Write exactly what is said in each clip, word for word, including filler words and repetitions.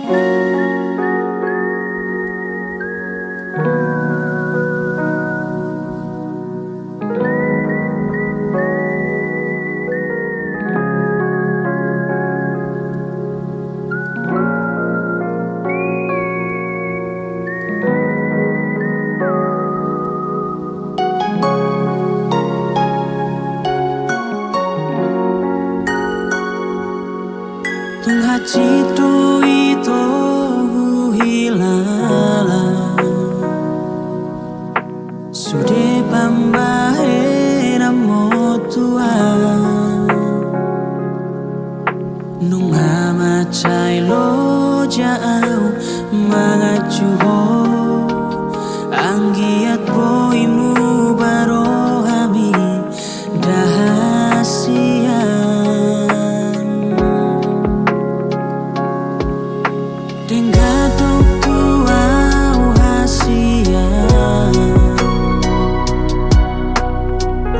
Tung hansit do ito huhilala sude pambahenanmu, Tuhan. Nunga mansai loja ahu manganju Ho, anggiat boi muba rohami ndang hasian. Denggan do tu ahu hasian,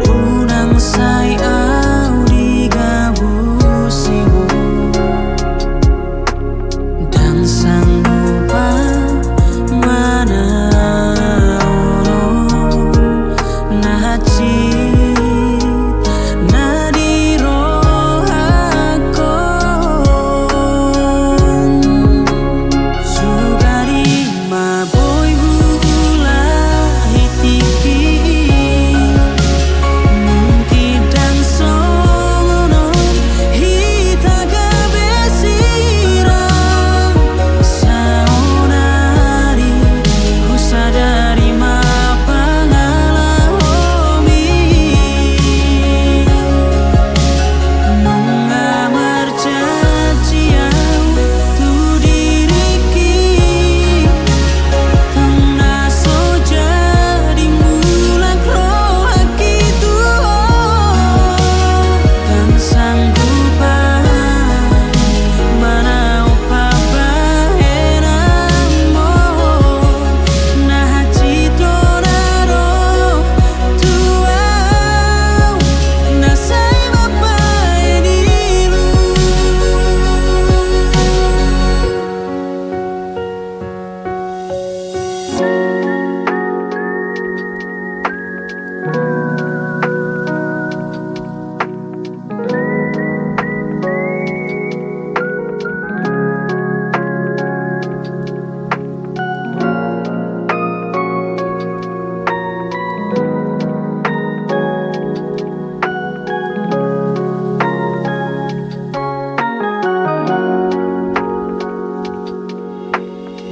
unang sai ahu digabusi Ho. Ndang sanggup ahu manaon na hansit na di rohangkon. Sugari ma boi huulahi tingki i, mungkin ndang songon on hita gabe sirang. Saonari husadari ma pangalahomi. Nunga marjanji ahu tu diringki, tung na so jadi mulak rohangki tu Ho. Ndang sanggup ahu manaon pambahenanmu, na hansit do na ro tu ahu, na sai mambahen ilu.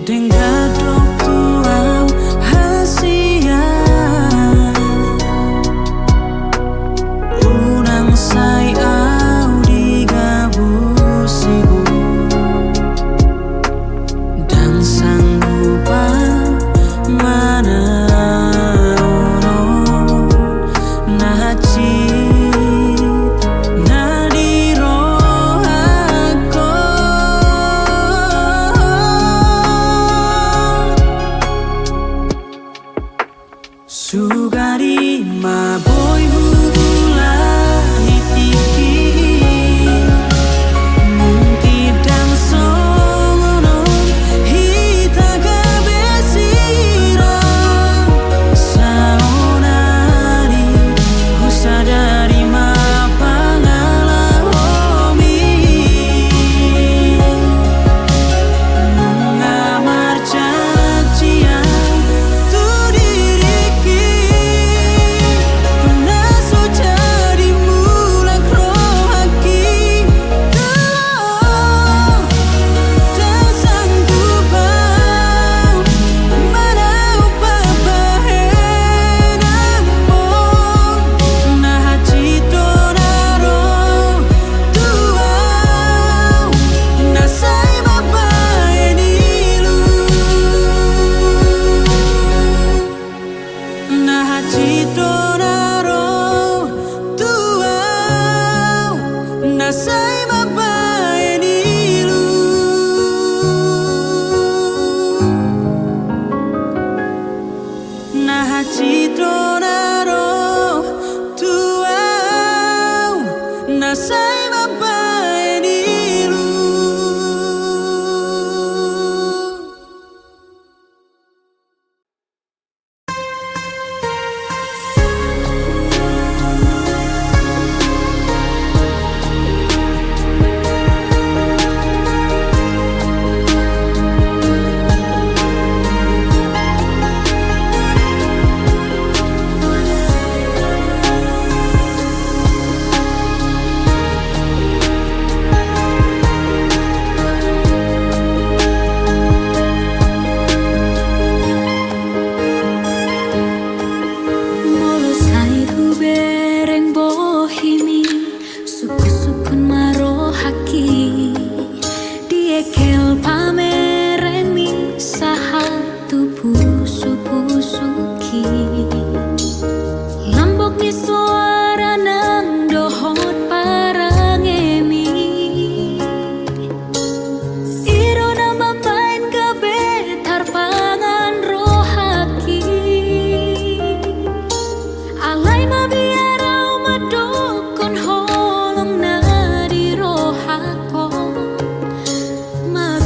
Denggan do tu ahu hasian, unang sai ahu digabusi Ho. Ndang sanggup ahu manaon na hansit na di rohangkon. Hekel pameremi sahat tu pusupusungki. Lambok ni soara nang dohot parangemi, i do na mambahen gabe tarpangan rohangki. Alai mabiar ahu mandokkon holong na di rohangkon, ma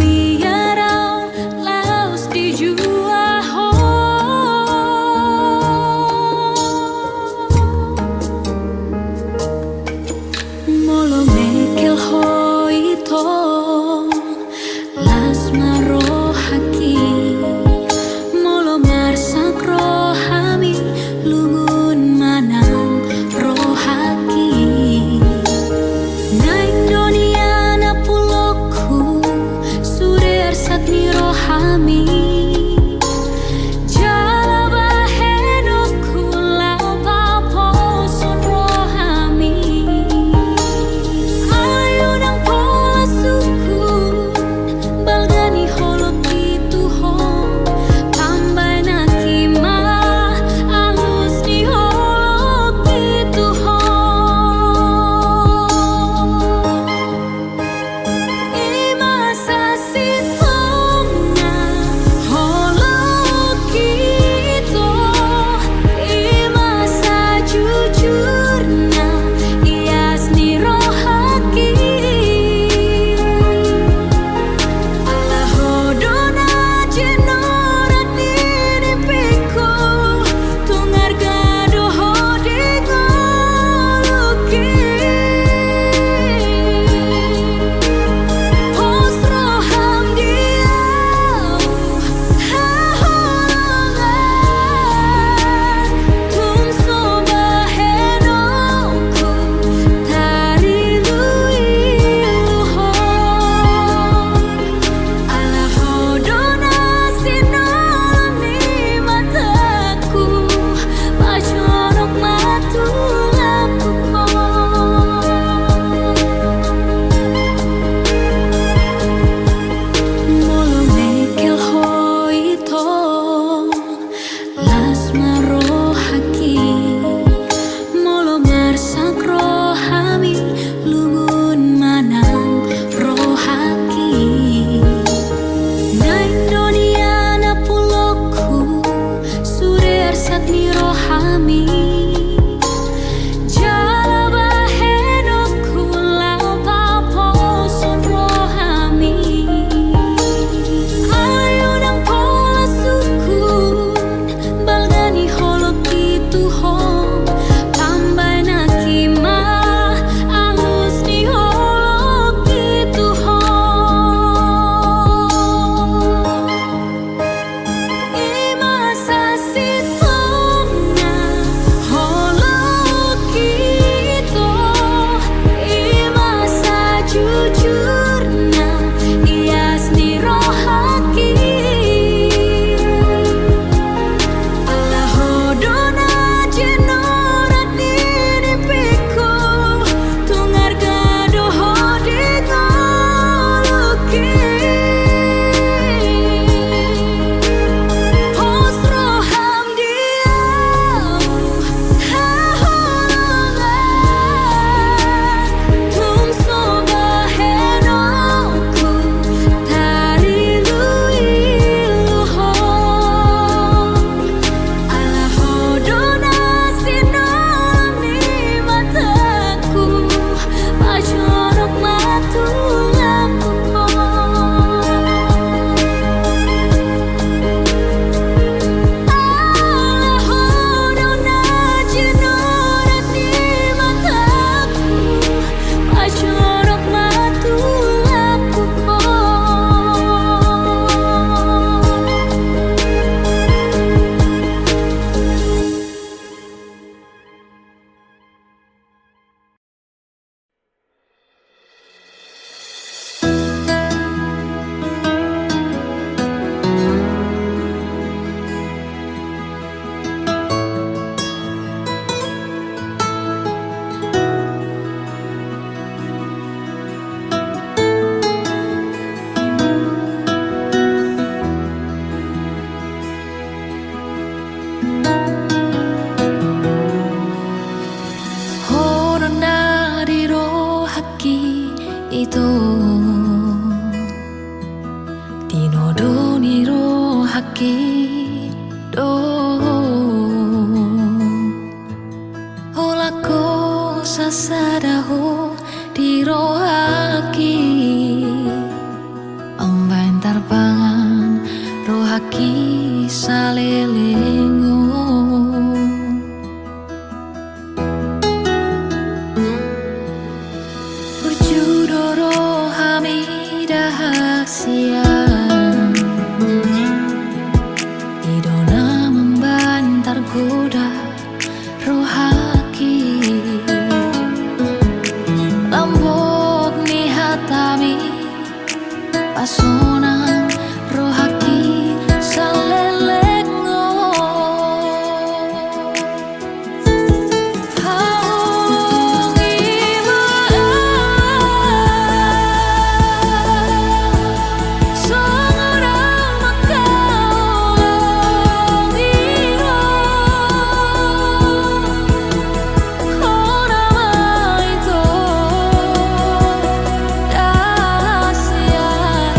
i do. Holan ho sasada ho di rohaki, mambaen tarpangan rohaki saleleng on. Burju do rohami dahak sian, i do na mambaen targoda rohaki. Lambok ni hatami pasonang rohaki saleleng on. Haholongi ma au songon au mangkaholongi ho. Hona ma ito dahak sian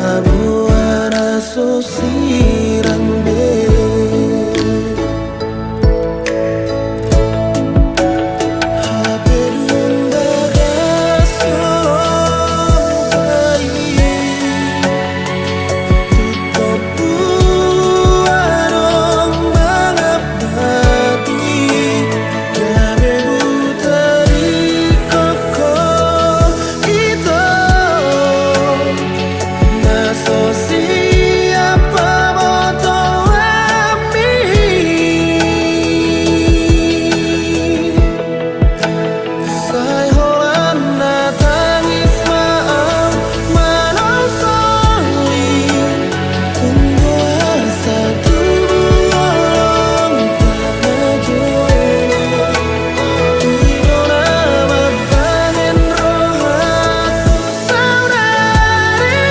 Paboa na so sirang be. Hape dung bagas so bai, tu tompu adong mangap mati, gabe buta di koko ito. Na so siap paboto hami. Sai holan na tangis ma au manang soli. Tung do asa tubu holong tano jolo. I do na mambahen rohangku saudari.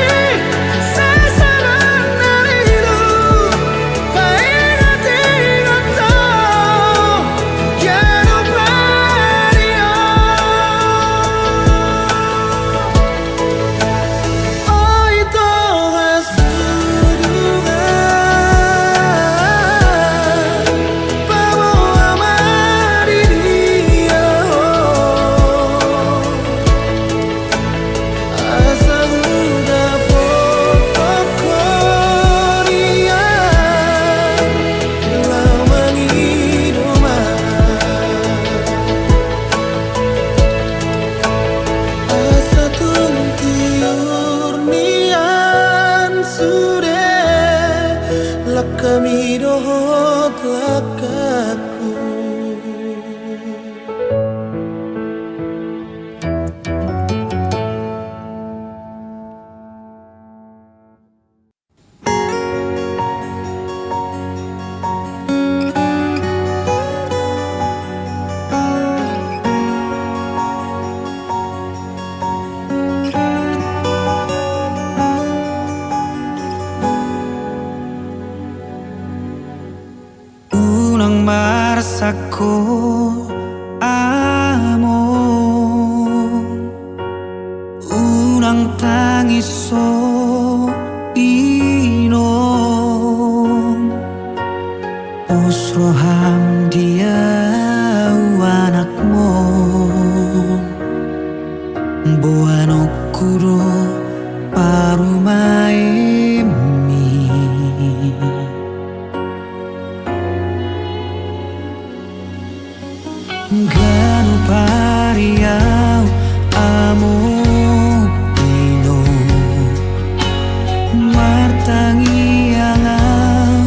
Sai saudari do paingot-ingot ho. Ia do paria. Oi Toha surga, paboa ma di dia ho. Asa hudapothon ho nian laho mangido ma. Asa tung tiur nian sude langkami dohot langkangku. Unang marsak ho among, unang tangis ho inom. Pos roham di ahu anakmu, boanonku do parumaenmi. Ganup ari ahu among inom, martangiang ahu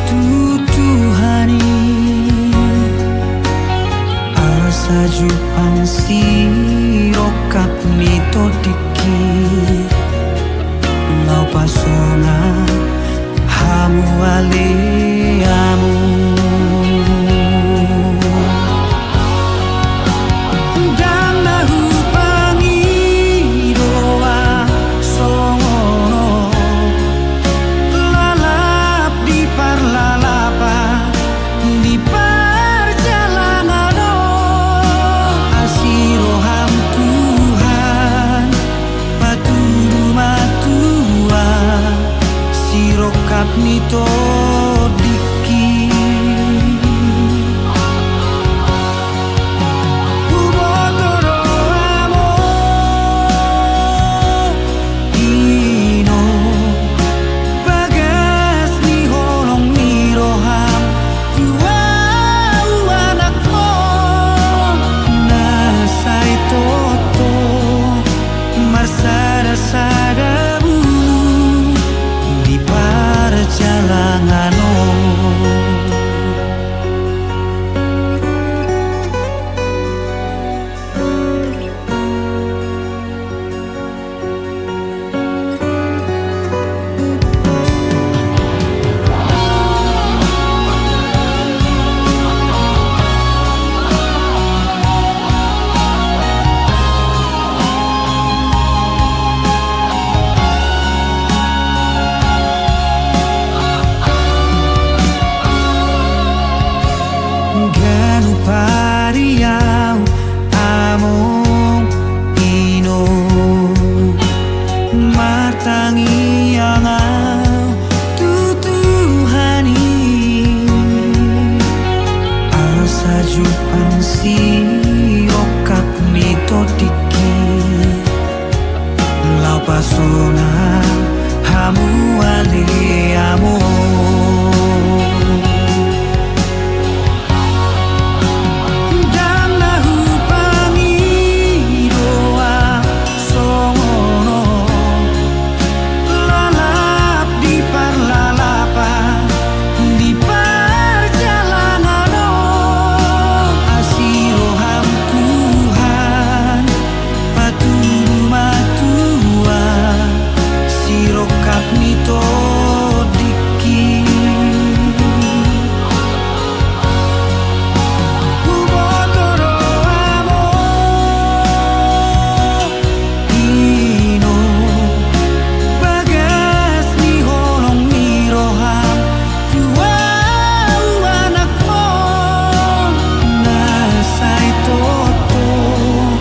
tu Tuhan i, asa jumpang sirongkap ni tondingki. Laho pasonang hamu ale among. Ndang na hupangido ahu songon on, lalap di parlalapan, di parjalanan on. Asi roham Tuhan, sonang hamu ale among. Ndang na hupangido ahu songon on, lalap di parlalapan di parjalangan on. Asi roham Tuhan, patudu ma tu ahu sirongkap ni tondingki. Huboto do among, ino, bagas ni holong ni roham tu ahu anakmon, na sai tongtong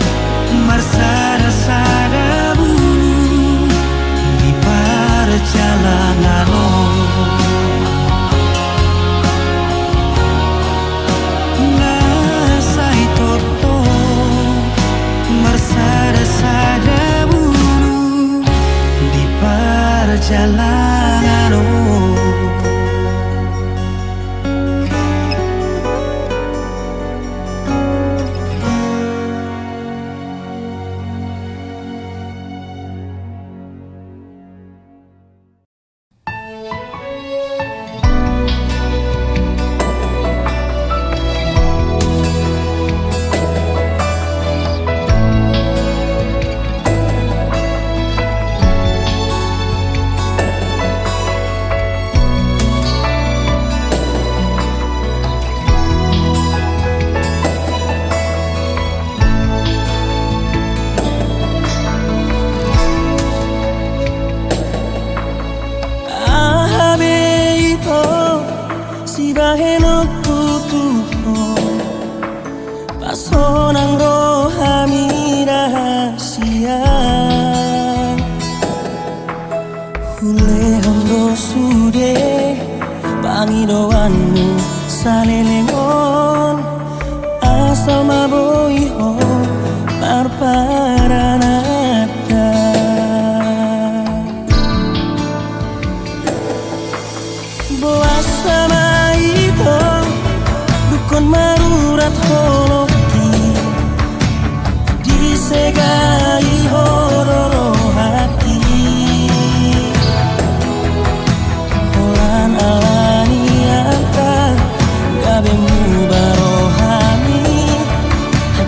marsadasada bulung di parjalangan on. Na sai tongtong marsadasada bulung di parjalangan on. Aha be ito sibahenonku tu ho, pasonang rohami rahasia. Hulehon do sude pangidoanmu saleleng on, asa ma boi ho marparananda. Boasa ma ito dungkon marurat holongki, disegai ho do rohangki. Holan ala ni angka gabe muba rohami, hai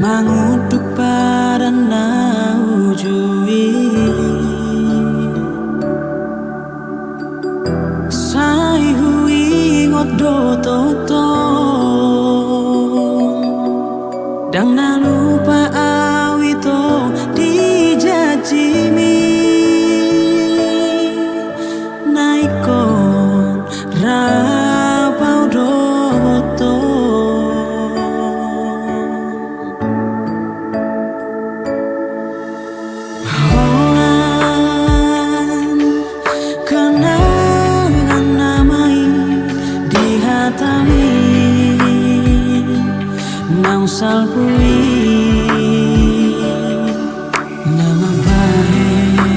Mangunduk padan na uju i, sai huingot do tongtong. Ndang na lupa au ito di janjimi, na ingkon rap au dohot ho. Holan kenangan nama i di hatami, naung salpu i na mambahen,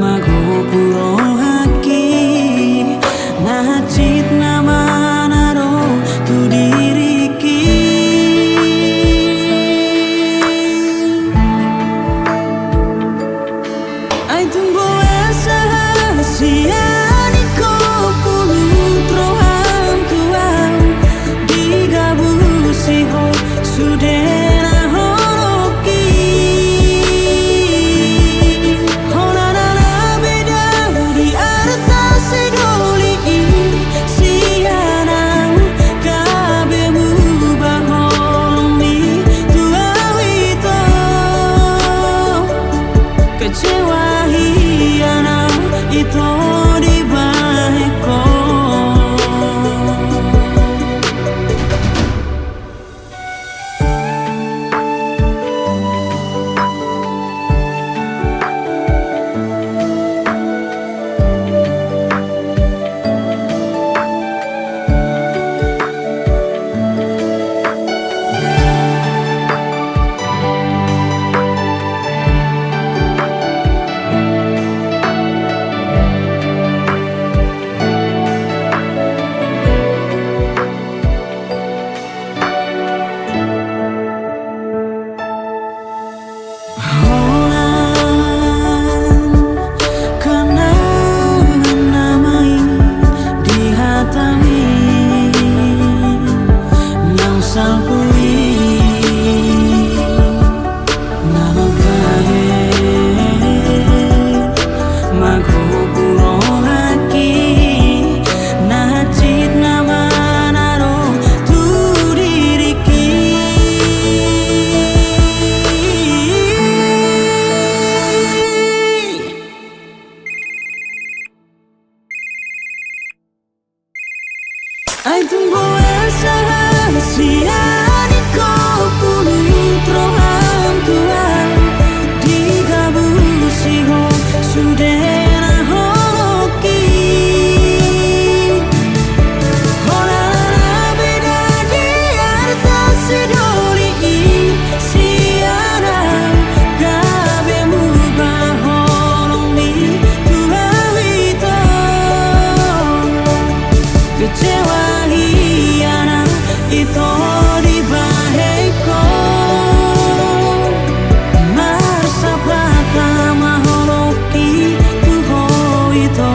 magopu rohangki, na hansit nama na ro tu diringki. Ai tung boasa hasian ingkon pulut roham tu au, digabusi ho sude na holongki. Holan na beda di arta sidoli i, sian au gabe muba holongmi tu au ito. Kecewa hian au ito dibahen ho. Holan kenangan nama i di hatami, naung salpu i na mambahen, magopu rohangki, na hansit nama na ro tu diringki. Ai tung boasa hasian ingkon pulut roham tu au, digabusi ho sude na holongki. Holan na beda di arta sidoli i, sian au gabe muba holongmi tu au ito. Kecewa hian au ito dibahen ho. Marsapata ma holongki tu ho ito.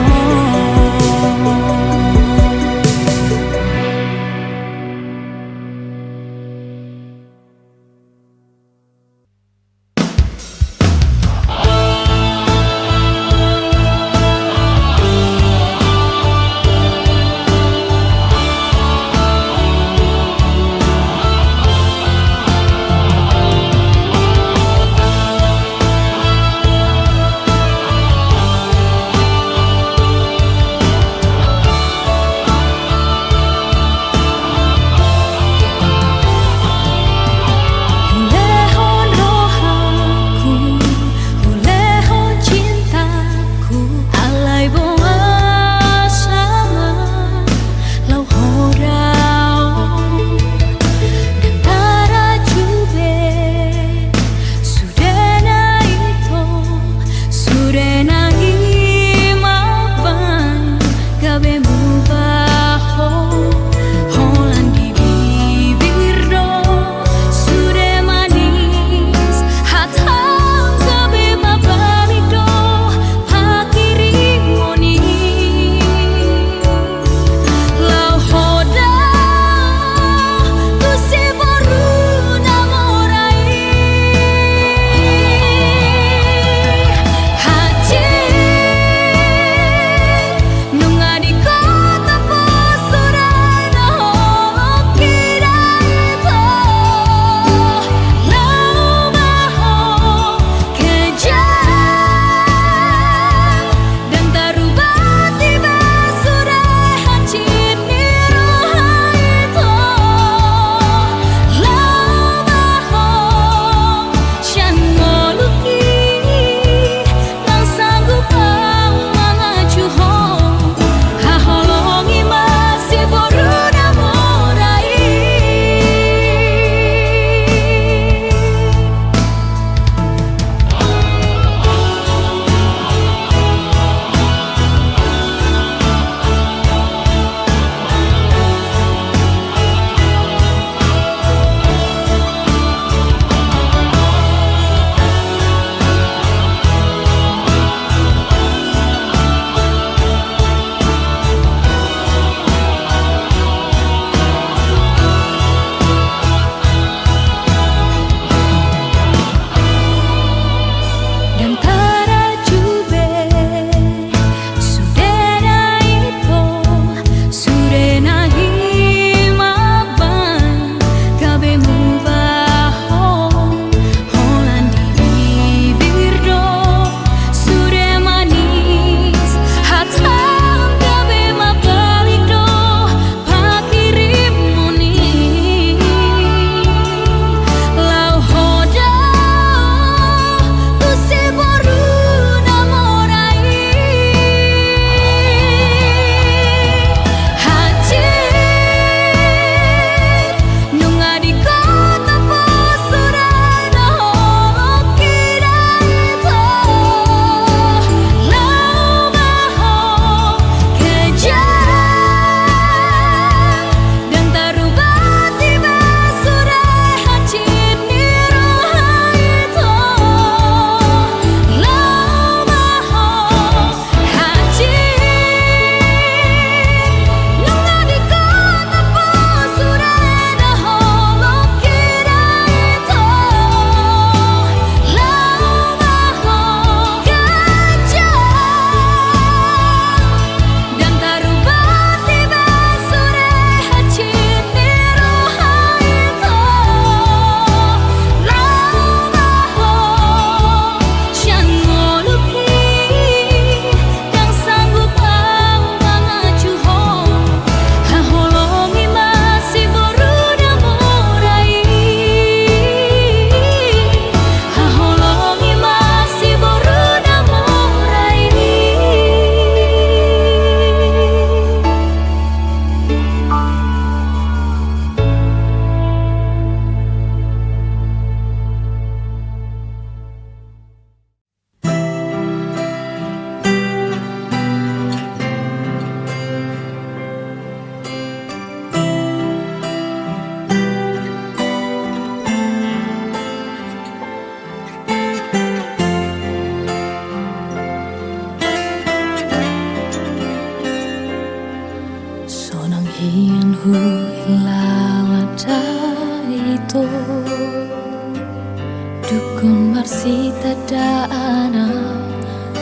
Dungkon marsitandaan au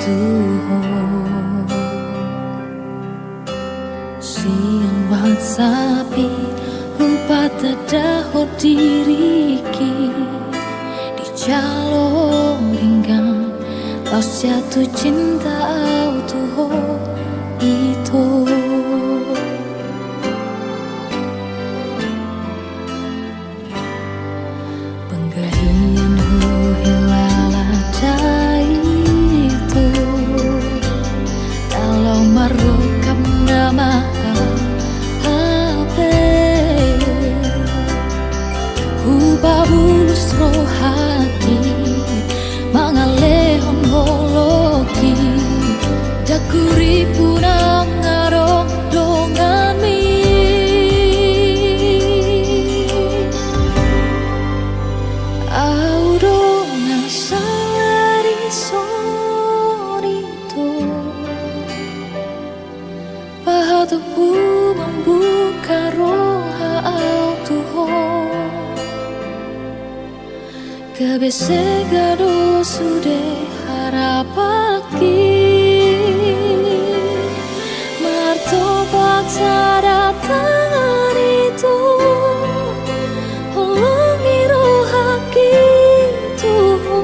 tu Ho. Sian WhatsApp i hupatandahon diriki, dijalo denggan laos jatuh cinta au tu Ho, Ito. Panggabean huhilala, Ito, laho marungkap nama au hape. Hupabulus rohangki mangalehon holongki, dang hurippu unang adong donganmi. Au do na sala dison, Ito, pahatophu mambuka roha au tu Ho. Gabe sega do sude harapangki, martopak sada tangan, Ito, holongi rohangki tu Ho.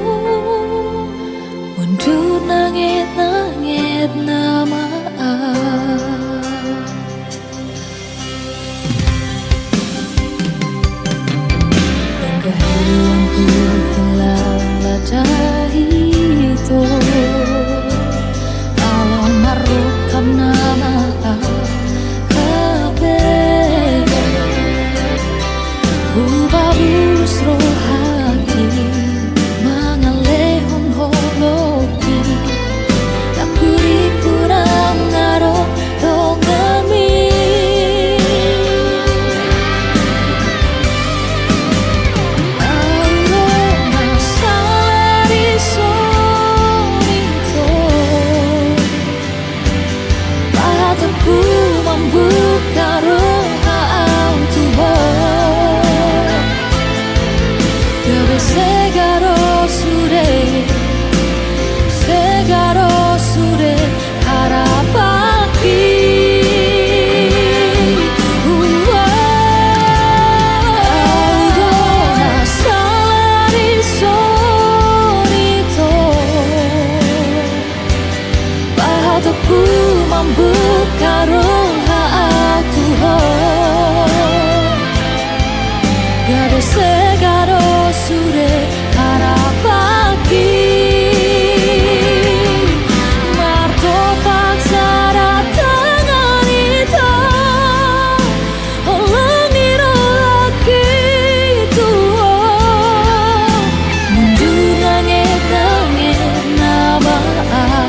Mundur nanget-nanget nama au. Panggabean huhilala, Ito, laho marungkap nama au hape. Hupabulus rohangki mangalehon holongki, dang hurippu unang adong donganmi. Au do na sala dison, Ito, pahatophu mambuka roha au tu Ho. Gabe sega do sude, sega do sude harapangki. Au do na sala dison, Ito, pahatophu mambuka roha au tu Ho. Gabe sega do sude harapangki, martopak sada tangan, Ito, holongi rohangki tu Ho. Mundur nanget-nanget nama au.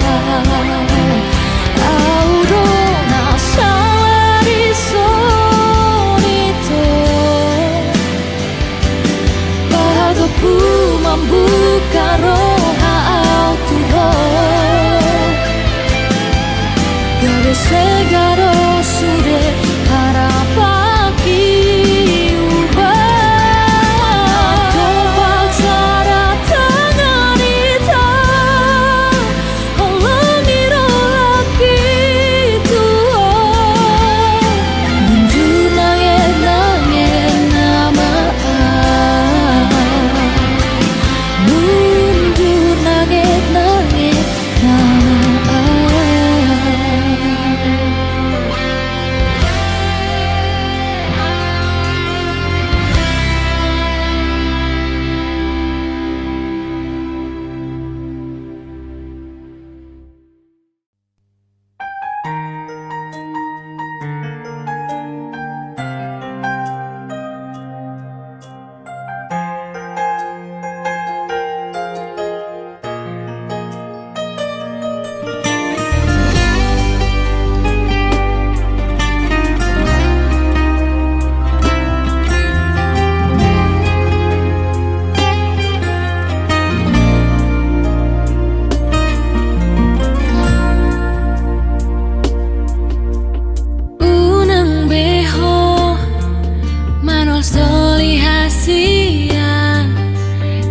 Au do na sala dison, Ito, pahatophu mambuka roha au tu Ho. Gabe sega do sude harapangki, uba, martopak sada tangan, Ito, holongi rohangki tu Ho. Mundur nanget-nanget nama au. Mundur nanget-nanget nama au.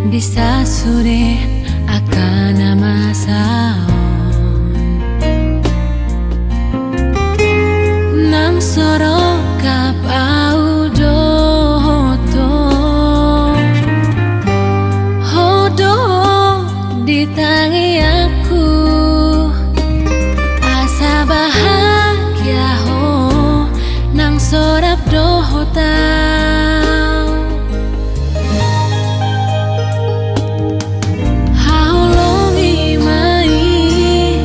Di sasude angka na masa on, nang so rongkap ahu dohoton, ho do di tangiangku, asa bahagia ho nang so rap dohot ahu. Haholongi ma i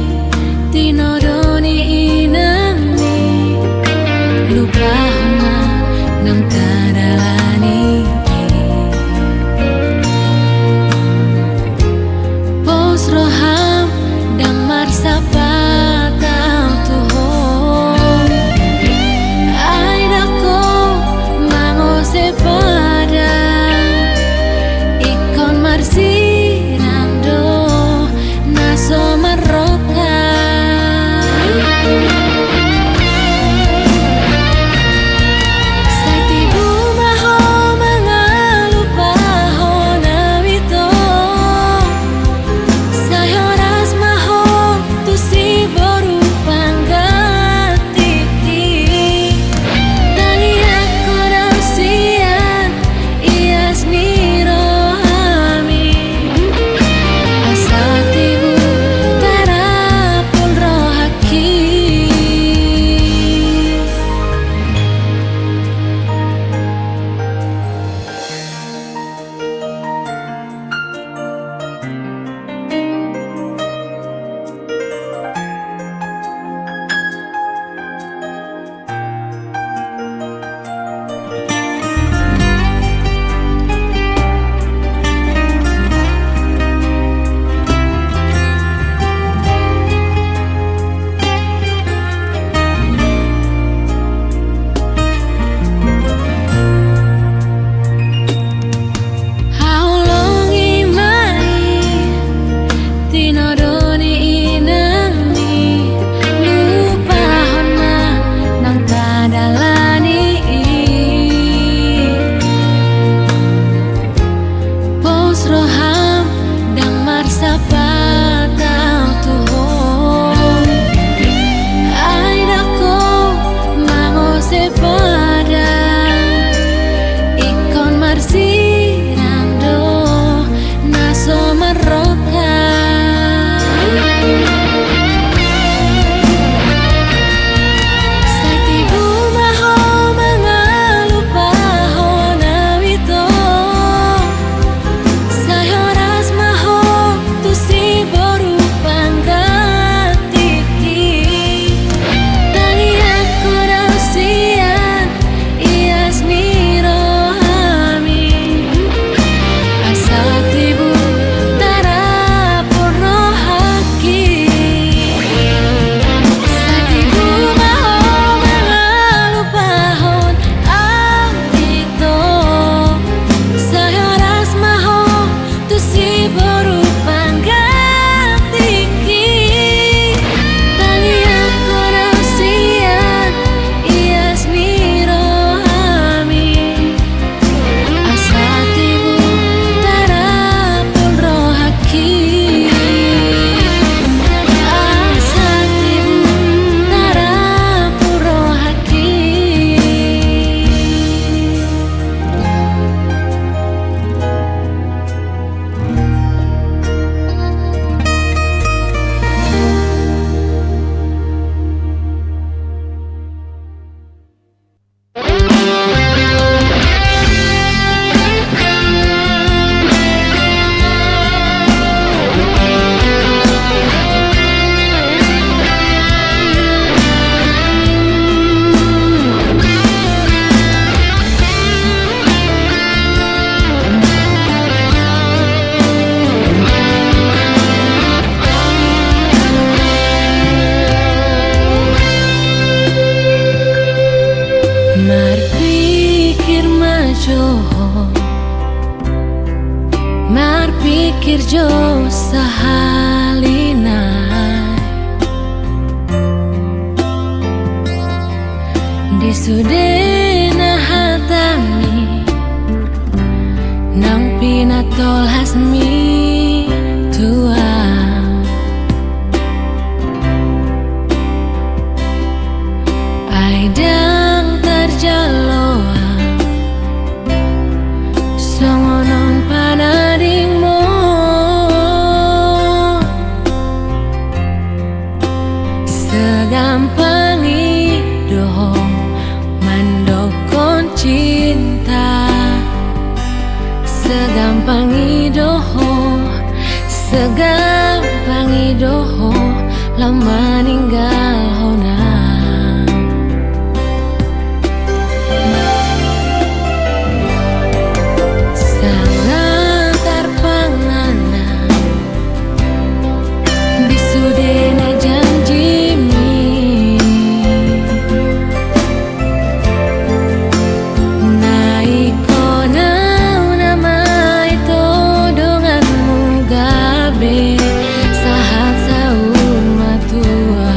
tinodo ni inangmi, lupahon ma nang tadalani i. Pos roham ndang marsapat ahu tu ho, ai ndang ho mangose padang, ingkon marsirang do na so marroha. Sai tibu ma ho mangalupahon ahu ito, sai horas ma ho tu si boru panggantingki. Tangiangku do sian ias ni rohami, asa tibu tarapul rohangki. Haholongi ma i tinodo ni inangmi, lupahon ma nang tadalani i. Pos roham ndang marsapat ahu tu ho, ai ndang ho mangose padang, ingkon marsirang do na so marroha. Sai tibu ma ho mangalupahon ahu ito, sai horas ma ho tu si boru panggantingki. Tangiangku do sian ias ni rohami, asa tibu tarapul rohangki. Sai tibu ma ho mangalupahon ahu ito, sai horas ma ho tu si boru panggantingki. Tangiangku do sian ias ni rohami, asa tibu tarapul rohangki. Asa tibu tarapul rohangki. Marpikir ma jo ho, marpikir jo sahali nai. Di sude na hatami, naung pinat Tolhasmi Tuhan. Ai ndang tarjalo au songon on panadingmon. Segampang i do ho mandokkon cinta. Segampang i do ho, segampang i do ho lam maninggalhon au. Sanga tarpanganan di sudena janjimi. Na ingkon au nama ito donganmu gabe sahat saur matua.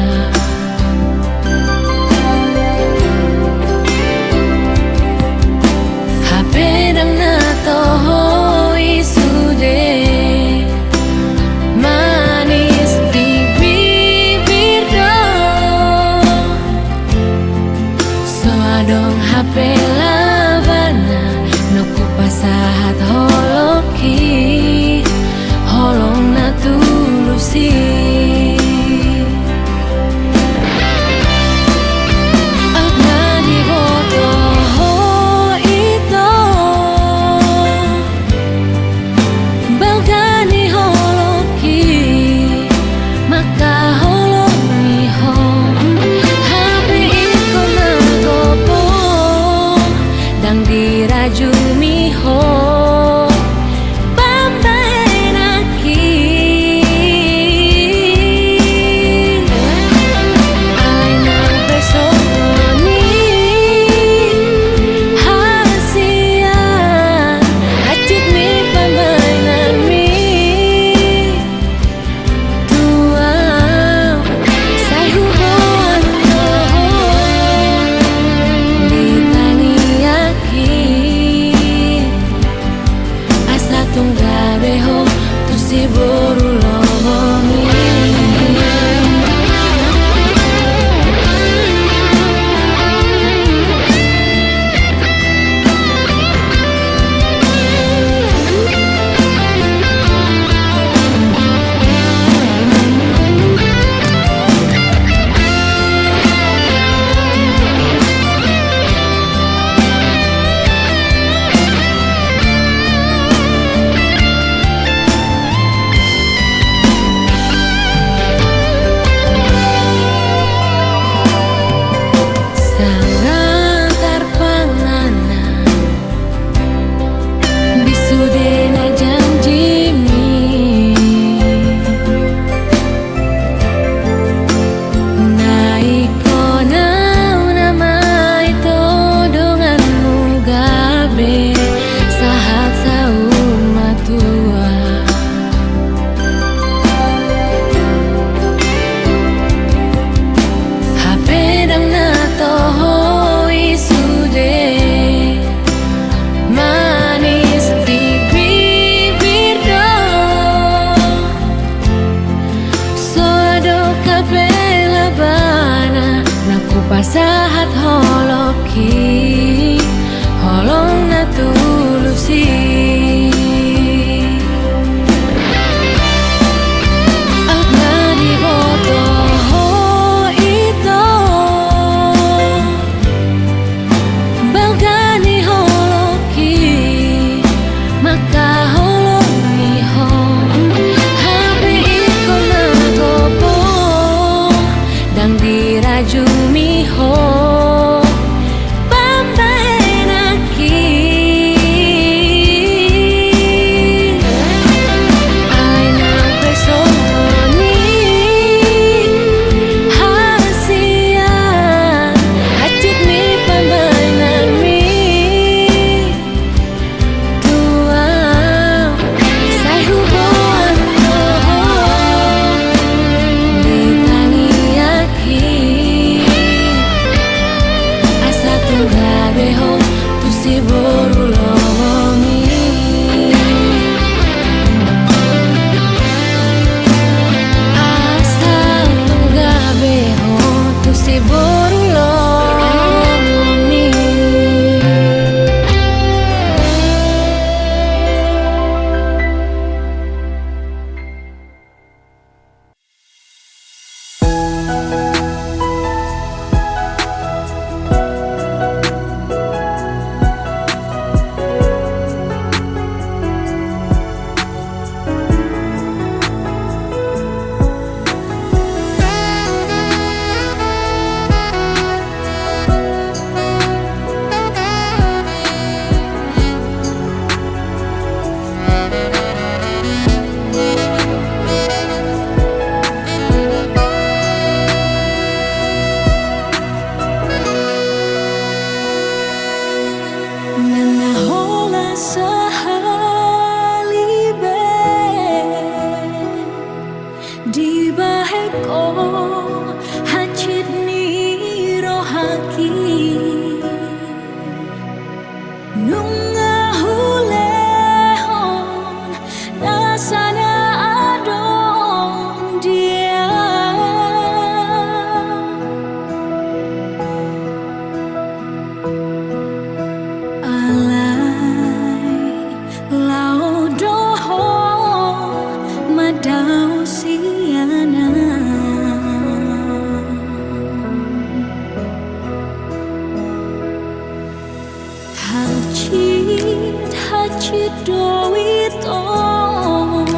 Dohot on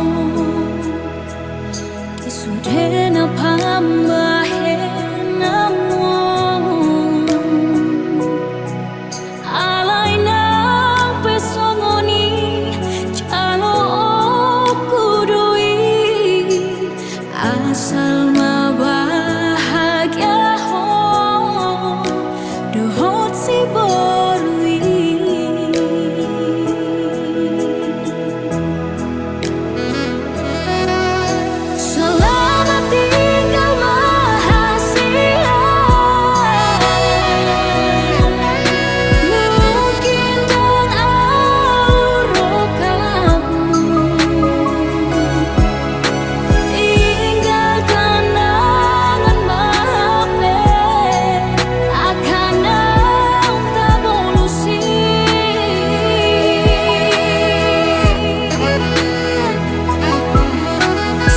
di sude na pambahenanmu on. Alai nang pe songon i jaloonku do i, asal ma bahagia ho dohot si boru i. Selamat tinggal ma hasian. Mungkin ndang ahu rongkapmu. Tinggal kenangan ma hape, angka naung tabolus i.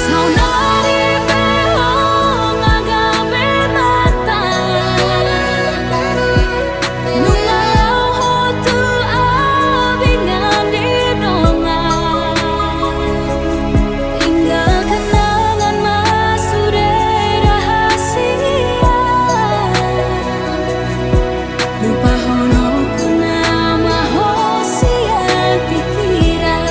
Saonari pe ho nga gabe mantan. Nunga laho tu abingan ni dongan. Tinggal kenangan ma sude rahasia. Lupahononku nama ho sian pikiran.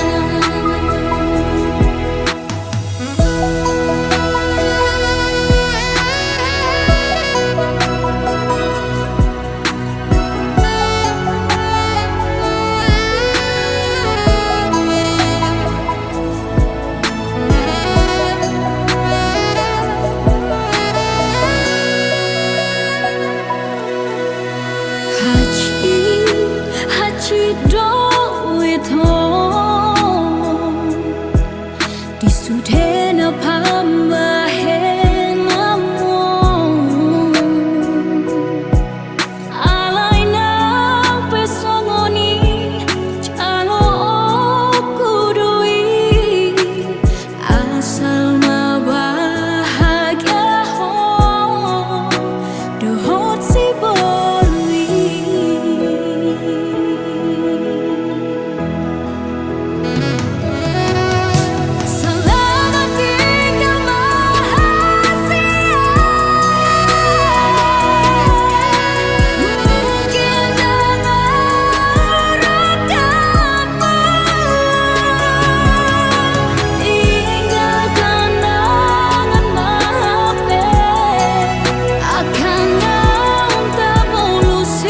Hansit, hansit do huetehon di sude na pambahenanmu on. Alai nang pe songon i jaloonku do i, asal ma bahagia ho dohot si boru i. Selamat tinggal ma hasian. Mungkin ndang ahu rongkapmu. Tinggal kenangan ma hape, angka naung tabolus i.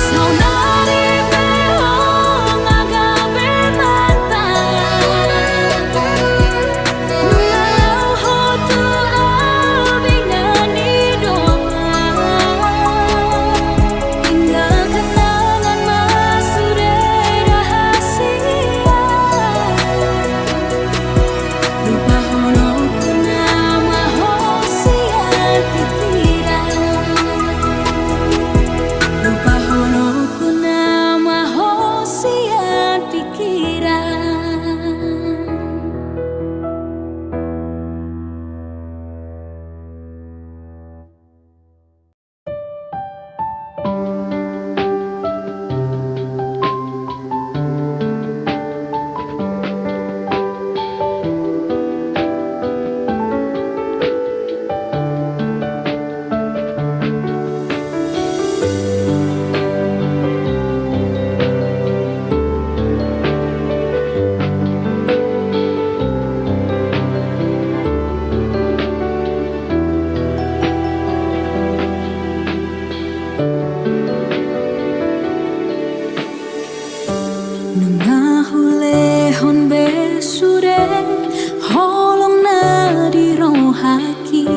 Saonari pe ho nga gabe mantan. Nunga laho tu abingan ni dongan. Tinggal kenangan ma sude rahasia. Lupahononku nama ho sian pikiran. Lupahononku nama ho sian pikiran. Nunga hulehon be sude holong na di rohaki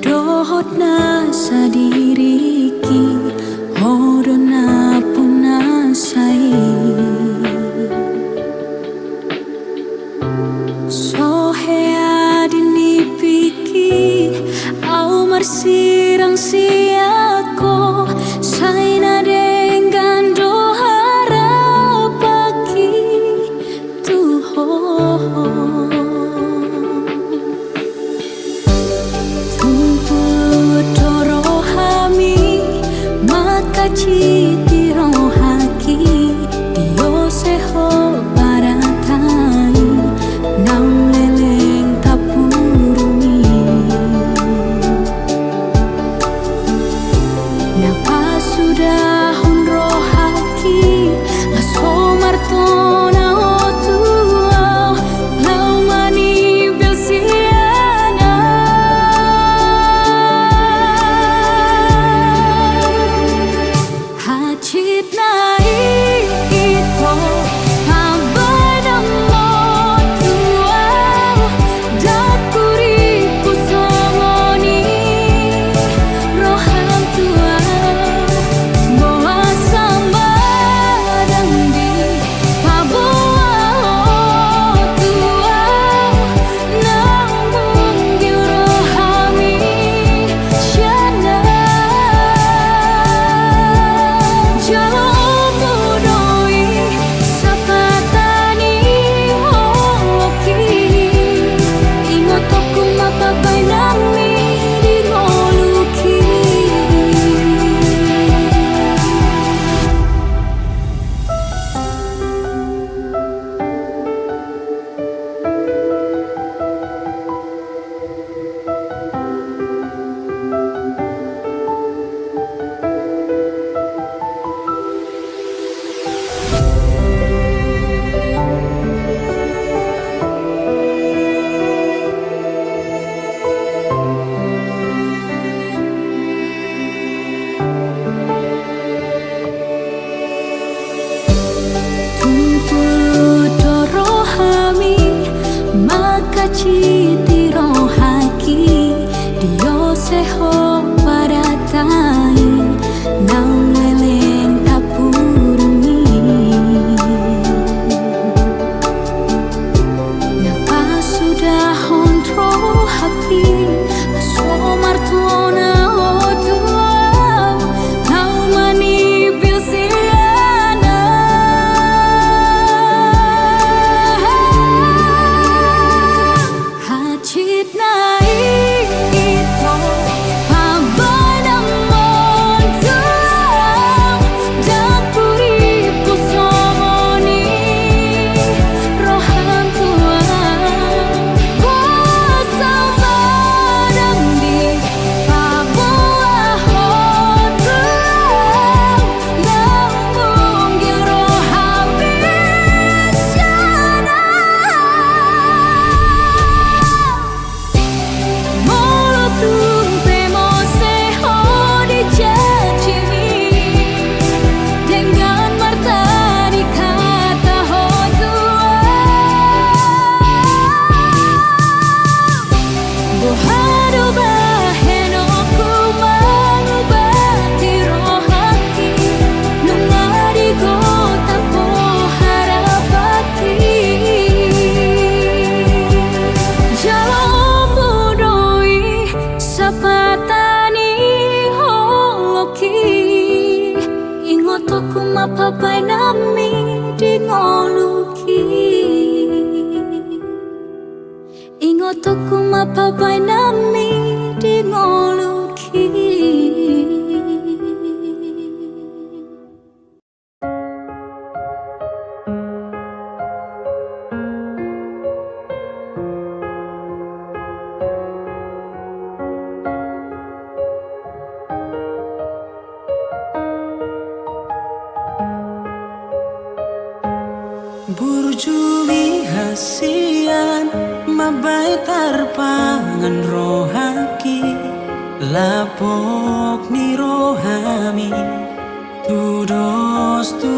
dohot nasa diriki. Mangkaciti rohangki, diose ho paratai, naung leleng tampurung i. Na pasudahon rohangki, laos ho martona ho tu ahu, laho manimbil sian ahu. Hansit nai ito, pambahenanmu tu ahu, ndang hurippu songon i roham tu ahu. Boasa ma ndang dipaboa ho tu ahu, naung munggil rohami sian ahu. Jaloonmu do i sapata ni holongki, ingotonku ma pambahenanmi di ngolungki. Tumpul do rohami, mangkaciti rohangki, diose ho paratai, naung leleng tampurung i. Na pasudahon rohangki, laos ho martona ho tu ahu, laho manimbil sian ahu. Hansit nai ito, pambahenanmu tu ahu, ndang hurippu songon i roham tu ahu. Boasa ma ndang dipaboa ho tu ahu, naung munggil rohami sian ahu. Molo tung pe mose ho di jajimi, denggan martani hata ho tu ahu. Boha do bahenonku mangubati rohangki, nunga digotar ho harapan. Jaloonmu do i sapata ni holongki, ingotonku ma pambahenanmi di ngolungki. Ingotonku ma pambahenanmi di ngolungki. Burju ni hasian mambahen tarpangan rohangki, lapok ni rohami tu dos tu